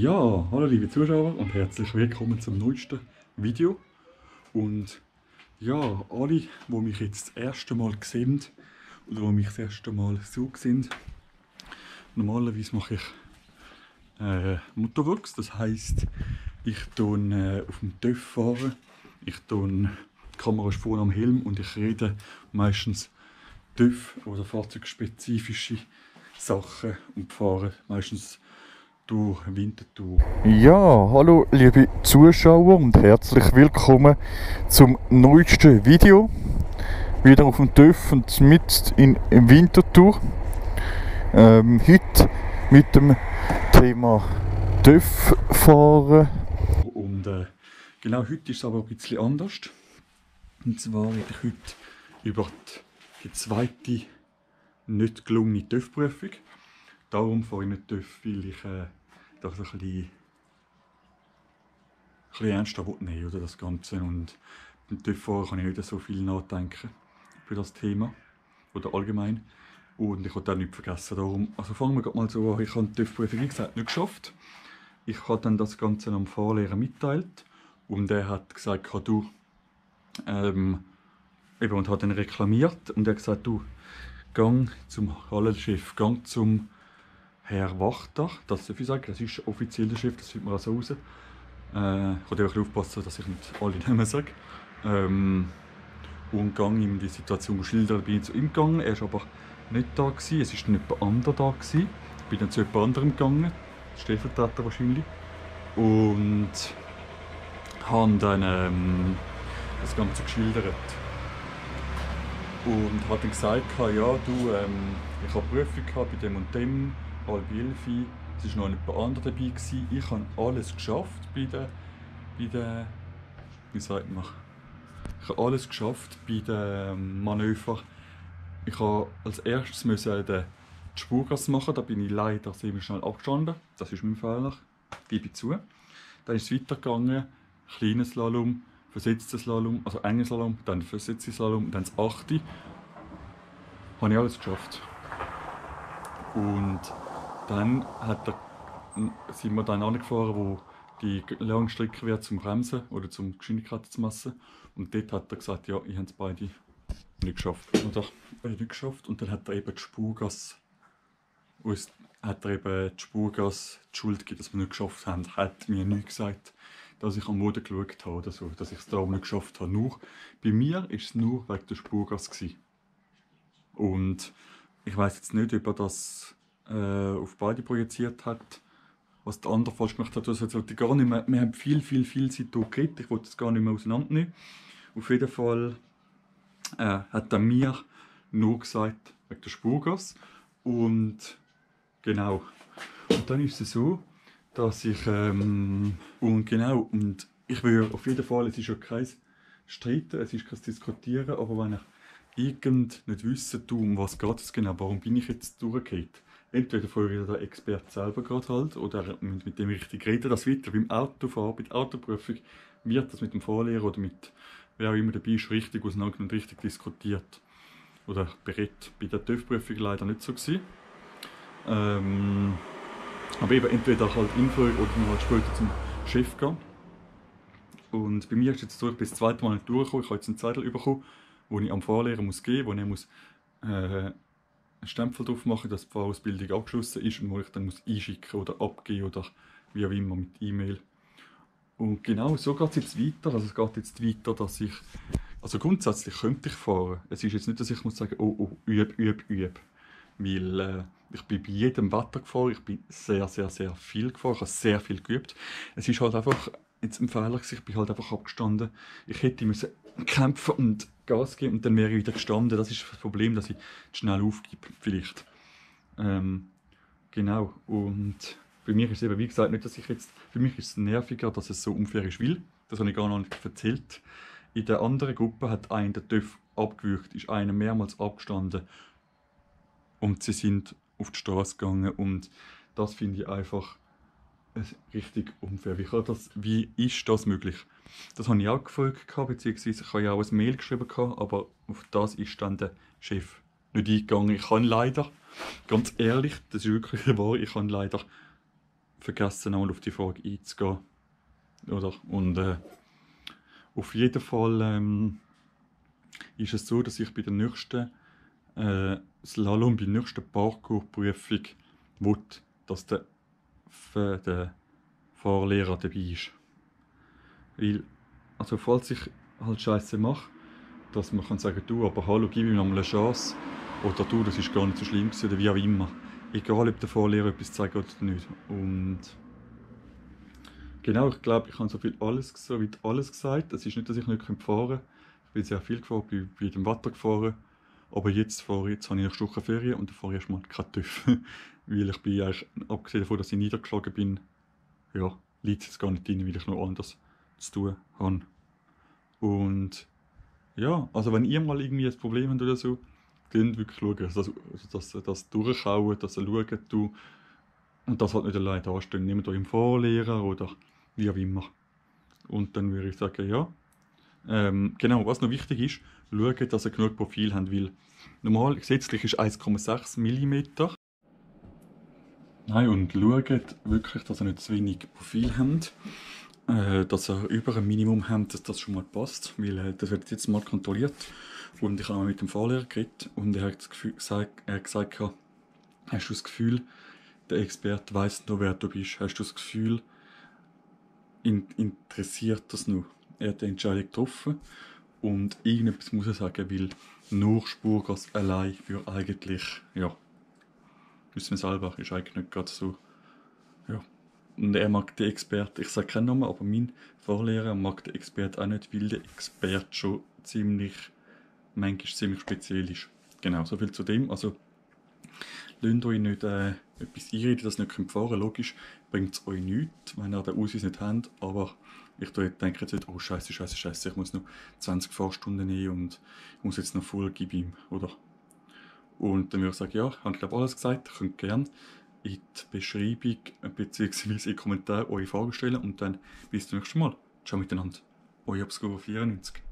Ja, hallo liebe Zuschauer und herzlich willkommen zum neuesten Video. Und ja, alle, die mich jetzt das erste Mal sehen oder die mich das erste Mal so sehen, normalerweise mache ich Motorworks, das heisst, ich tue auf dem TÜV fahren, die Kamera ist vorne am Helm und ich rede meistens TÜV oder fahrzeugspezifische Sachen und fahre meistens durch Winterthur. Ja, hallo liebe Zuschauer und herzlich willkommen zum neuesten Video. Wieder auf dem TÜV und mit in Winterthur. Heute mit dem Thema TÜV fahren. Und genau heute ist es aber ein bisschen anders. Und zwar rede ich heute über die zweite nicht gelungene TÜV-Prüfung. Darum fahre ich nicht TÜV, weil ich das ein bisschen ernster nehmen oder das Ganze. Und beim TÜV-Fahren kann ich nicht so viel nachdenken für das Thema oder allgemein. Und ich wollte auch nichts vergessen. Darum, also fangen wir mal so an. Ich habe die TÜV-Prüfung, wie gesagt, nicht geschafft. Ich habe dann das Ganze am Fahrlehrer mitteilt und er hat gesagt, du, und hat dann reklamiert und er hat gesagt, du, gang zum Hallenchef, gang zum Herr Wachter, das darf ich sagen, das ist offiziell der Chef, das sieht man auch so raus. Ich muss einfach aufpassen, dass ich nicht alle Namen sage. Und gang ihm die Situation schildern, bin ich zu ihm gegangen, er war aber nicht da gewesen, es war dann jemand anderer da gewesen. Ich bin dann zu jemand anderem gegangen, Stellvertreter wahrscheinlich, und habe dann das Ganze geschildert. Und hat dann gesagt, ja du, ich habe Prüfung gehabt bei dem und dem, halb 11, es war noch jemand anderer dabei gewesen. Ich habe alles geschafft bei der wie sagt man, ich habe alles geschafft bei den Manöver. Ich habe als erstes die Spurgasse machen, da bin ich leider ziemlich schnell abgestanden, das ist mein Fehler, gebe ich zu. Dann ist es weitergegangen, kleiner Slalom, versetzter Slalom, also enger Slalom, dann versetzter Slalom und dann das 8. Habe ich alles geschafft. Und dann sind wir dann angefahren, wo die Langstrecke wäre zum Bremsen oder zum Geschwindigkeit zu messen. Und dort hat er gesagt, ja, ich habe es beide nicht geschafft. Oder nicht geschafft. Und dann hat er eben die Spurgasse die Schuld gegeben, dass wir nicht geschafft haben. Er hat mir nicht gesagt, dass ich am Boden geschaut habe oder so, dass ich es darum nicht geschafft habe. Bei mir war es nur wegen der Spurgasse gewesen. Und ich weiß jetzt nicht, ob er das auf beide projiziert hat, was der andere falsch gemacht hat. Das sollte gar nicht mehr. Wir haben viel Zeit geredet, ich wollte es gar nicht mehr auseinandernehmen. Auf jeden Fall hat er mir nur gesagt, wegen der Spurgasse. Und genau. Und dann ist es so, dass ich und ich will auf jeden Fall, es ist ja kein Streiten, es ist kein Diskutieren, aber wenn ich nicht wissen, um was geht es genau, warum bin ich jetzt durchgefallen? Entweder vorher der Experte selber gerade halt, oder mit dem richtig reden, das weiter beim Autofahren, bei der Autoprüfung wird das mit dem Fahrlehrer oder mit wer auch immer dabei ist, richtig auseinandergenommen und richtig diskutiert oder berät. Bei der TÜV-Prüfung leider nicht so gewesen. Aber eben entweder halt Info oder man halt später zum Chef gehen. Und bei mir ist jetzt so, ich bin das zweite Mal nicht durchgekommen, ich habe jetzt einen Zettel bekommen, wo ich am Fahrlehrer muss geben muss, wo er muss einen Stempel drauf machen, dass die Fahrausbildung abgeschlossen ist und wo ich dann muss einschicken oder abgeben oder wie auch immer mit E-Mail. Und genau so geht es jetzt weiter. Also es geht jetzt weiter, dass ich, also grundsätzlich könnte ich fahren. Es ist jetzt nicht, dass ich muss sagen, oh, üb. Weil ich bin bei jedem Wetter gefahren, ich bin sehr viel gefahren, ich habe sehr viel geübt. Es ist halt einfach jetzt ein Fehler gewesen, ich bin halt einfach abgestanden. Ich hätte müssen kämpfen und Gas geben und dann wäre ich wieder gestanden. Das ist das Problem, dass ich schnell aufgebe, vielleicht. Genau, und bei mir ist es eben, wie gesagt, nicht, dass ich jetzt, für mich ist es nerviger, dass es so unfair ist, weil, das habe ich gar noch nicht erzählt, in der anderen Gruppe hat einer den TÜV abgewürgt, ist einer mehrmals abgestanden und sie sind auf die Straße gegangen und das finde ich einfach richtig unfair. Wie ist das möglich? Das habe ich auch gefragt, beziehungsweise ich habe ja auch ein Mail geschrieben, aber auf das ist dann der Chef nicht eingegangen. Ich kann leider, ganz ehrlich, das ist wirklich wahr, ich kann leider vergessen, einmal auf die Frage einzugehen. Oder? Und auf jeden Fall ist es so, dass ich bei der nächsten Slalom, bei der nächsten Parkour-Prüfung will, dass der Fahrlehrer dabei ist. Weil, also falls ich halt Scheiße mache, dass man kann sagen, du, aber hallo, gib ihm noch mal eine Chance. Oder du, das ist gar nicht so schlimm gewesen, oder wie auch immer. Egal, ob der Fahrlehrer etwas zeigt oder nicht. Und genau, ich glaube, ich habe so weit alles gesagt. Es ist nicht, dass ich nicht fahren kann. Ich bin sehr viel gefahren, bin bei dem Wetter gefahren. Aber jetzt habe ich nächste Woche Ferien und dann fahre ich erstmal kein TÜV. Weil ich bin eigentlich, abgesehen davon, dass ich niedergeschlagen bin, ja, liegt es jetzt gar nicht drin, weil ich noch anders zu tun habe. Und ja, also wenn ihr mal irgendwie ein Problem habt oder so, dann wirklich schauen, das durchschauen, dass ihr schaut, du, und das halt nicht allein dastehen. Nehmt euch einen Vorlehrer oder wie auch immer. Und dann würde ich sagen, ja. Genau, was noch wichtig ist, schaut, dass ihr genug Profil habt, weil normal, gesetzlich ist 1,6 mm. Nein, und schaut wirklich, dass ihr nicht zu wenig Profil habt. Dass ihr über ein Minimum habt, dass das schon mal passt, weil das wird jetzt mal kontrolliert. Und ich habe mit dem Fahrlehrer geredet und er hat gesagt, hast du das Gefühl, der Experte weiss noch, wer du bist? Hast du das Gefühl, ihn interessiert das noch? Er hat die Entscheidung getroffen und irgendetwas muss er sagen, weil nur Spurgas allein für eigentlich, ja, wissen wir selber, ist eigentlich nicht gerade so, ja. Und er mag den Experte, ich sage keinen Namen, aber mein Fahrlehrer mag den Experte auch nicht, weil der Experte schon manchmal ziemlich speziell ist. Genau, so viel zu dem. Also, lasst euch nicht etwas einreden, dass ihr nicht fahren könnt. Logisch bringt es euch nichts, wenn ihr den Ausweis nicht habt, aber ich denke jetzt nicht, oh Scheiße, ich muss noch 20 Fahrstunden nehmen und ich muss jetzt noch voll geben, oder? Und dann würde ich sagen, ja, ich habe glaube alles gesagt, ihr könnt gerne in die Beschreibung bzw. in die Kommentare eure Fragen stellen und dann bis zum nächsten Mal. Ciao miteinander. Euer Obscuro 94.